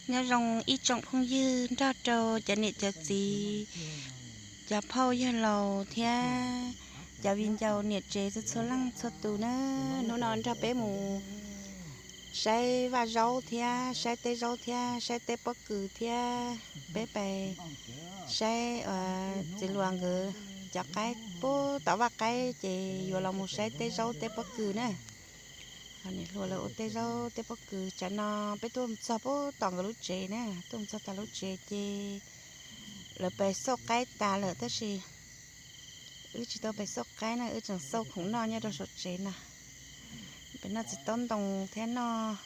Nyob zoo ib tsoom phooj ywg nrog rau cov niam cov txiv, cov phauj yawg laus thiab cov viv ncaus niam tsev txhua txhua leej txhua tus na. Hnub no nrog peb mus saib vaj zaub thiab saib teb zaub thiab saib teb pob kws thiab peb pais saib txiv hluas nkawd cov qaib puag tom vaj qaib ces yuav los mus saib teb zaub teb pob kws na. Niam hluas lawv ua teb zaub teb pob kws. Tsam no peb tuaj txog puag tom nkawd lub tsev na, tuaj txog tom lub tsev ces lawv pais xauj qaib tas lawm tab sis wb tsis tau pais xauj qaib na, wb tseem xauj khoom noj nyob rau saum tsev no. Pais noj txiv taub ntoo thiab noj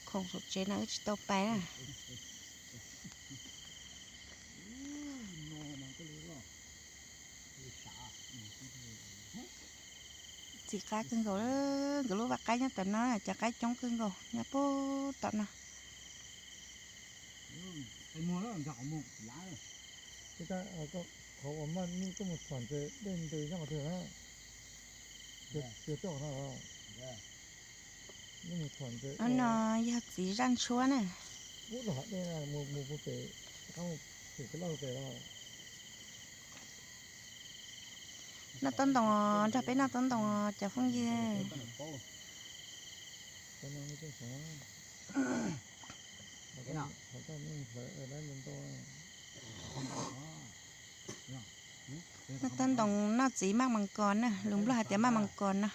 khoom saum tsev no wb tsis tau pais na. Txiv qaib kawg nkaus, nkawd lub vaj qaib nyob tom no, cov qaib coob kawg nkaus nyob puag tom no. No yog txiv zaj ntshuab na. Noj taub ntoo, nrog peb noj taub ntoo cov phooj ywg. Noj taub ntoo noj txiv maj mas kos na, lus Nplog hais tias maj mas kos no.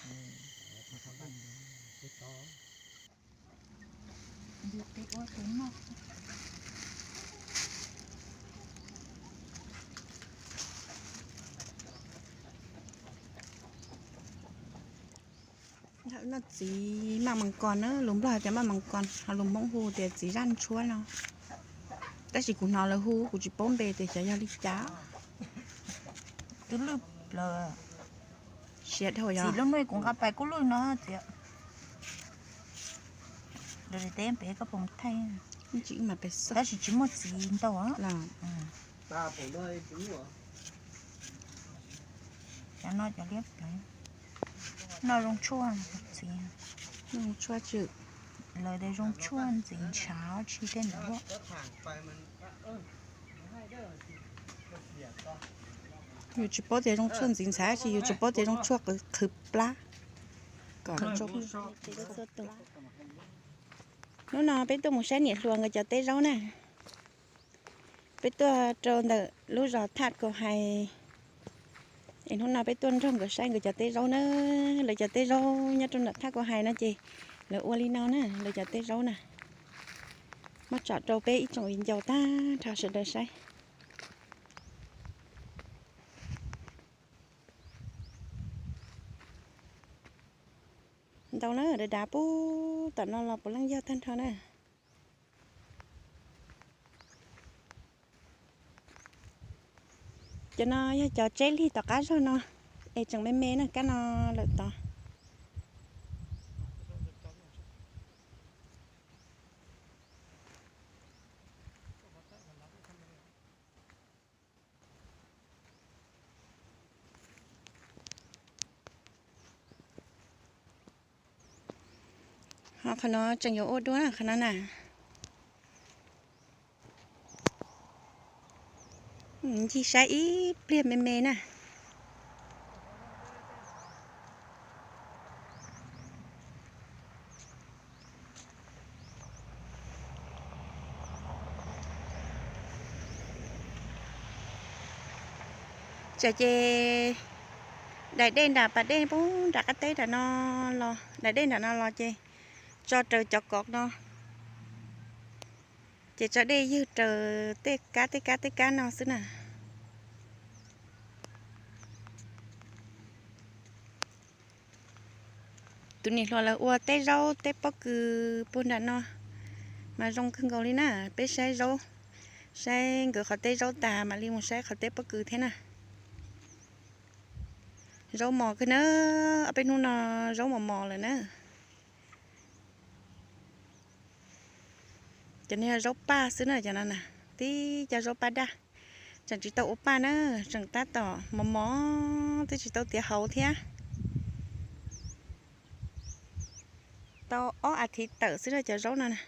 Noj txiv maj mas kos na, lus Nplog hais tias maj mas kos, ho lus Hmoob hu tias txiv zaj ntshuab no. Tab sis kuv hnov lawv hu kuv tsis paub npe tias xyov yog li cas. Twb lwj plaws. Siav dhau yog. Txiv lub nuj kuv nqa pais kuj lwj no tias. Lawv teb pem koj pom thaij. Tab sis tsis muaj txiv ntau. Cov no cov liab ploog. No zoo tshuaj txiv. Zoo tshuaj tswm. Lawv tias zoo tshuaj ntxiv ntshav tsis tej ntawd. Yus tsis paub tias zoo tshuaj ntxiv ntshav tsis, yus tsis paub tias zoo tshuaj qhwv plab. Hnub no peb tuaj mus saib niam hluas nkawd cov teb zaub na. Peb tuaj rau ntawm lub zos Thaj Kaus Hais. Es hnub no peb tuaj nrog nkawd saib nkawd cov teb zaub na. Lawv cov teb zaub nyob rau ntawm Thaj Kaus Hais no ces lawv ua li no na, lawv cov teb zaub na. Muab tsom rau peb ib tsoom viv ncaus tag nrho sawv daws saib. Ntau na, dav dav puag tom no los puav leej yog tag nrho na. Cov no yog cov tseb lig tom qab zog no, es tseem me me na, kab no lawm tod. Ho qhov no tseem yuav ua dua na, qhov no na. Ncig saib ib pliag me me na. Tsam ces daim dej nram pas dej puag nram qab teb nram no los, daim dej nram no los ces tso raws cov kov no, ces tso dej ywg raws tej kab tej kab tej kab no xwb na. Tus niam hluas lawv ua teb zaub teb pob kws puag nram no mas zoo kawg nkaus li na. Peb saib zaub, saib nkawd qhov teb zaub tas mam li mus saib qhov teb pob kws thiab na. Zaub mos kawg na, ob peb hnub no zaub mos mos lawm na. Cov no yog zaub paj xwb na, cov no na, tib co zaub paj daj. Tseem tsis tau ua paj na, tseem tab tom mos mos, twb tsis tau tiav hauv thiab. Tau ob as thiv tawm xwb na cov zaub no na.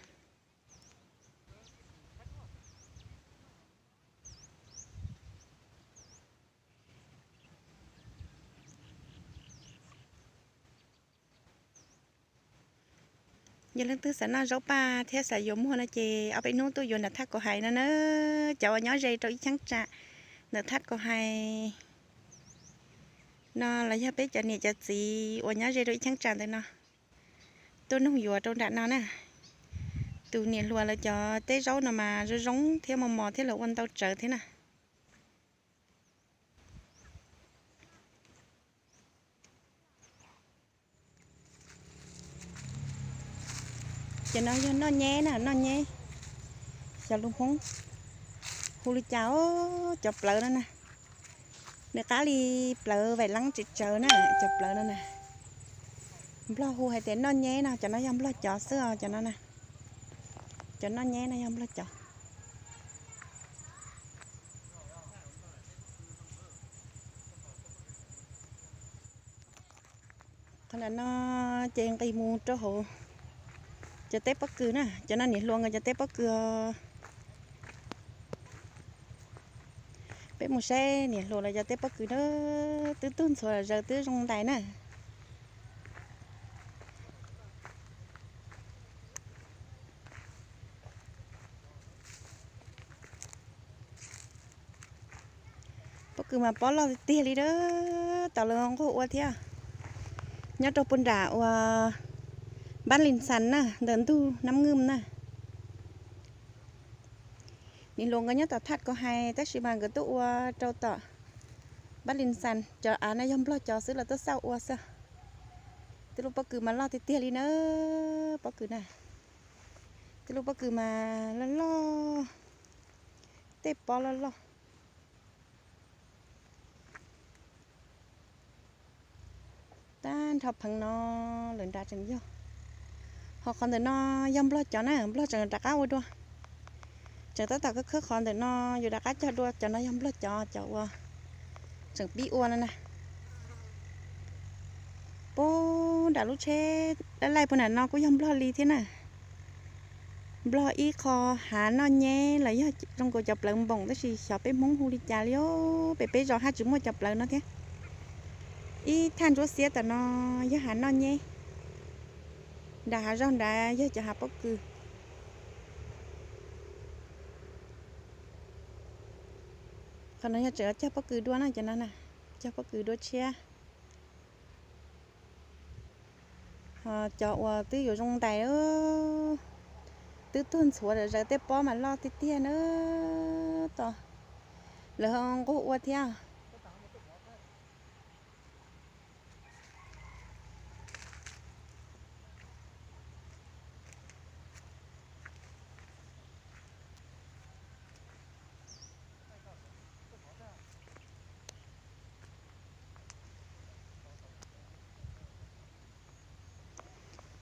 Ces leej twg xav noj zaub paj thiab xav yuav muag no ces ob peb hnub tuaj yuav nram thaj Kaus Hais no na. Cov uas nyob ze rau ib cheeb tsam ntawm thaj Kaus Hais no los yog peb cov niam cov txiv uas nyob ze rau ib cheeb tsam ntawm no tuaj nug yuav rau nram no na. Tus niam hluas lawv cov teb zaub no mas zoo zoo thiab mos mos thiab lawv ua ntau tsawv thiab na. Ces no yog noj nyeb na, noj nyeb. Xyov lus Hmoob hu li cas os, cov plawv no na. Nws qab li plawv vaim leeb tsis tsawv na, cov plawv no na. Nplog hu hais tias noj nyeb no, cov no yog nplog cov xwb os, cov no na. Cov noj nyeb no yog nplog cov. Qhov ntawm no ces nqis mus rau hauv cov teb pob kws na, cov no niam hluas nkawd cov teb pob kws os. Peb mus saib niam hluas lawv cov teb pob kws na, twb tuag ntxhuav zaws twb zoo ntais na. Pob kws mas pob loj tiag tiag li na, tom lawv nquag ua thiab. Nyob rau puag nram uas Npab Lis Xas na, ntawm ntug Nab Nwj na. Niam hluas nkawd nyob tom thaj Kaus Hais tab sis mas nkawd tuaj ua rau tom Npab Lis Xas. Cov av no yog nplog cov xwb, lawv tuaj xauj ua xwb. Tej lub pob kws mas loj tiag tiag li na, pob kws na. Tej lub pob kws mas loj loj, tej pob loj loj. Tag nrho pheev no lawv nrad tseem yog. Ho qhov ntawm no yog nplog cov na, nplog tseem rov qab ua dua. Tseem tab tom khawb khawb qhov ntawm no yuav rov qab cog dua, cov no yog nplog cov, cov uas tseem pib ua no na. Puag nram lub tsheb laij laij puag nram no kuj yog nplog li thiab na. Nplog ib qho hav noj nyeb los yog zoo nkaus cov plawv npoom tab sis xyov peb Hmoob hu li cas li os, pem peb zos haj tsis muaj cov plawv no thiab. Ib thaj ntsuab xiab tom no yog hav noj nyeb, nram hav zog nrad yog cov hav pob kws. Qhov no yog tseem cog pob kws dua na, cov no na, cog pob kws dua tshiab. Ho cov uas twb yuav zoo ntais, twb tuag ntxhuav zaws tej pob mas loj tiag tiag na, tos lawv ho nquag ua thiab.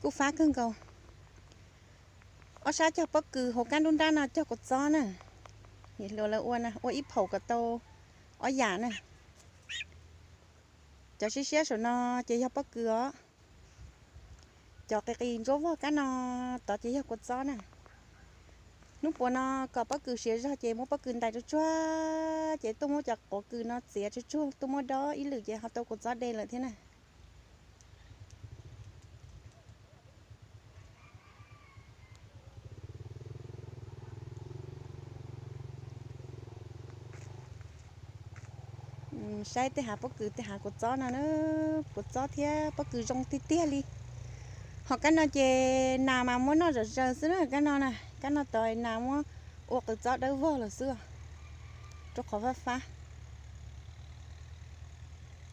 Kuj fab kawg nkaus. Ob sab cog pob kws, hauv kab nruab nrab no cog kua txob na. Niam hluas lawv ua na, ua ib phaum kom tau ob yam na. Cov siab siab saum no ces yog pob kws os. Cov qis qis ntsuab vog kab no tod ces yog kua txob na. Hnub puas no kom pob kws siav zog ces muab pob kws ntais tsuag tsuag, ces tuaj muab cov quav kws no txiav tsuag tsuag tuaj muab dob ib lwm ces ho tau kua txob de lawm thiab na. Saib tej hav pob kws tej hav kua txob no na, kua txob thiab pob kws zoo tiag tiag li. Ho kab no ces nas mas muab noj zom zaws xwb na, kab no na, kab no tod nas muab ua qws txob dawb vog lawm xwb, rau qhov fab fab,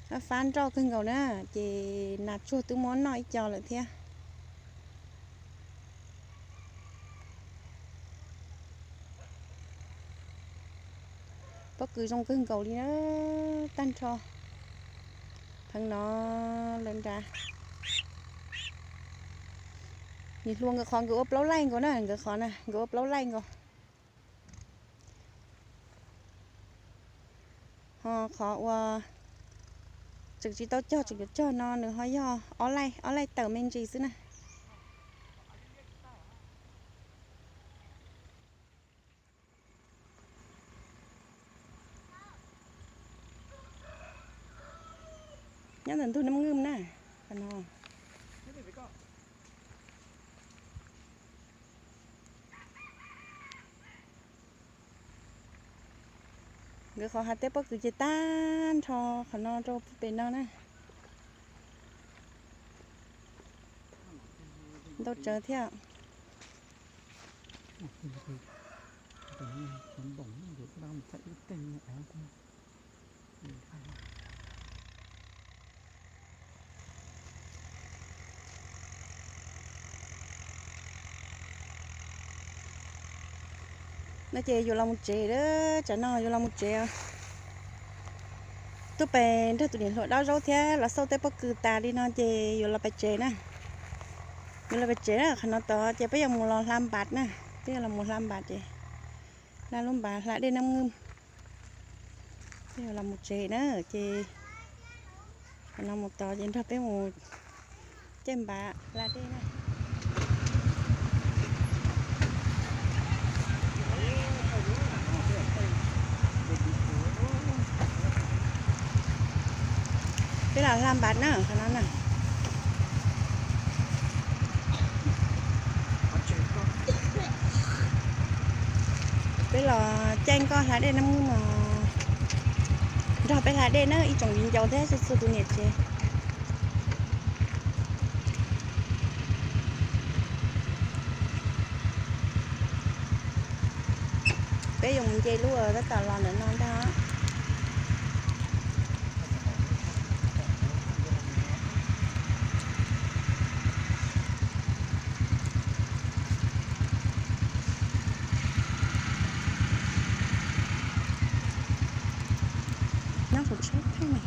fab fab nroj kawg nkaus na, ces nas tsuag twb muab noj ib co lawm thiab. Pob kws zoo kawg nkaus li na, tag nrho pheev no lawv nrad. Niam hluas nkawd qhov nkawd ua plaub laij nkaus na, nkawd qhov na nkawd ua plaub laij nkaus. Ho qhov uas tseem tsis tau cog tseem yuav cog no nws ho yog ob laij, ob laij tawm me ntsis xwb na. Nyob ntawm ntug Nab Nwj na, qhov no. Nkawd qhov hav teb pob kws ces tag nrho qhov no rau pem no na. Ntau tsawv thiab. No ces yuav los mus tsev, tsam no yuav los mus tsev. Tuaj pais nrog tus niam hluas dab zaub thiab los xauj teb pob kws tas li no ces yuav los pais tsev na. Yuav los pais tsev na, qhov no tod ces peb yuav mus los hla npas na. Peb yuav los mus hla npas ces hla lub npas hla dej Nab Nwj. Peb yuav los mus tsev na, ces qhov no mus tod ces nrog peb mus caij npas hla dej na. Peb los hla npas na, qhov no na. Peb los caij nkoj hla dej Nab Nwj no, nrog peb hla dej na ib tsoom viv ncaus thiab txhua txhua tus niam tsev. Peb yuav mus nce lub tab tom los ntawm no ntag. Nyob kuv tsheb pheej ne.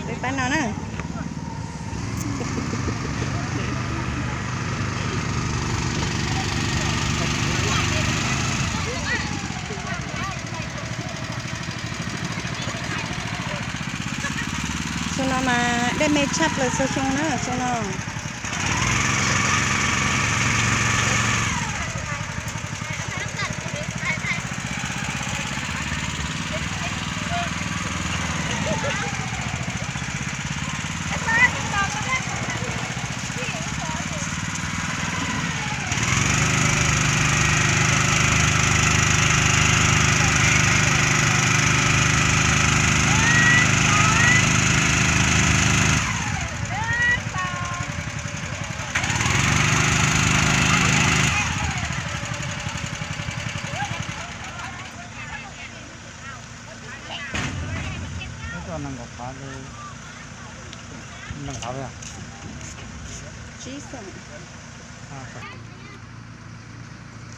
Peb pab no na. Xyoo no mas dej me tshaj plaws txhua xyoo na xyoo no.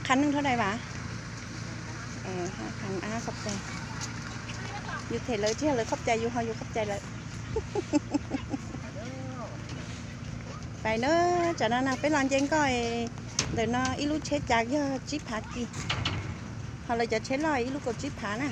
Qhov neeg thov dai vas. Qhov neeg, qhov neeg, qhov neeg, qhov neeg. Yus them lawv tsis yog lawv khoj cai, yus ho yus khoj cai lawm. Pais na, tsam no na peb los nce nkoj ntawm no ib lub tsheb cav yog tsib phav kis, ho lawv cov tsheb loj ib lub kaum tsib phav na.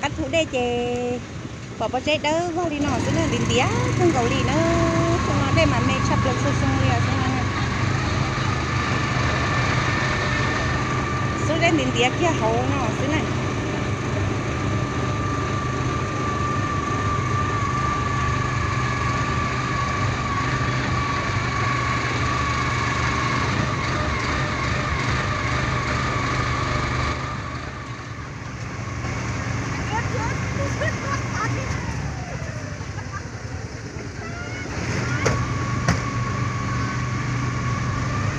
Qab thu dej ces pom pob zeb dawb vog li no xwb na, ntiav ntiav kawg nkaus li na. Xyoo no dej mas me tshaj plaws txhua xyoo li os xwb na. Xub dej ntiav ntiav kiag hauv no xwb na.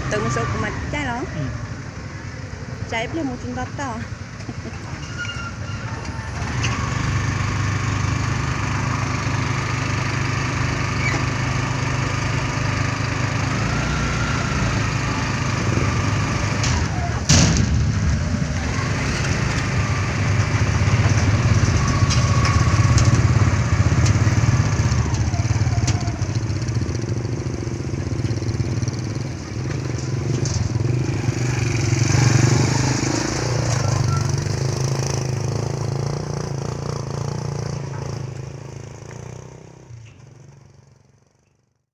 Tawm mus saum kuv mam caij los. Tsam ib pliag mus tsis nto toj.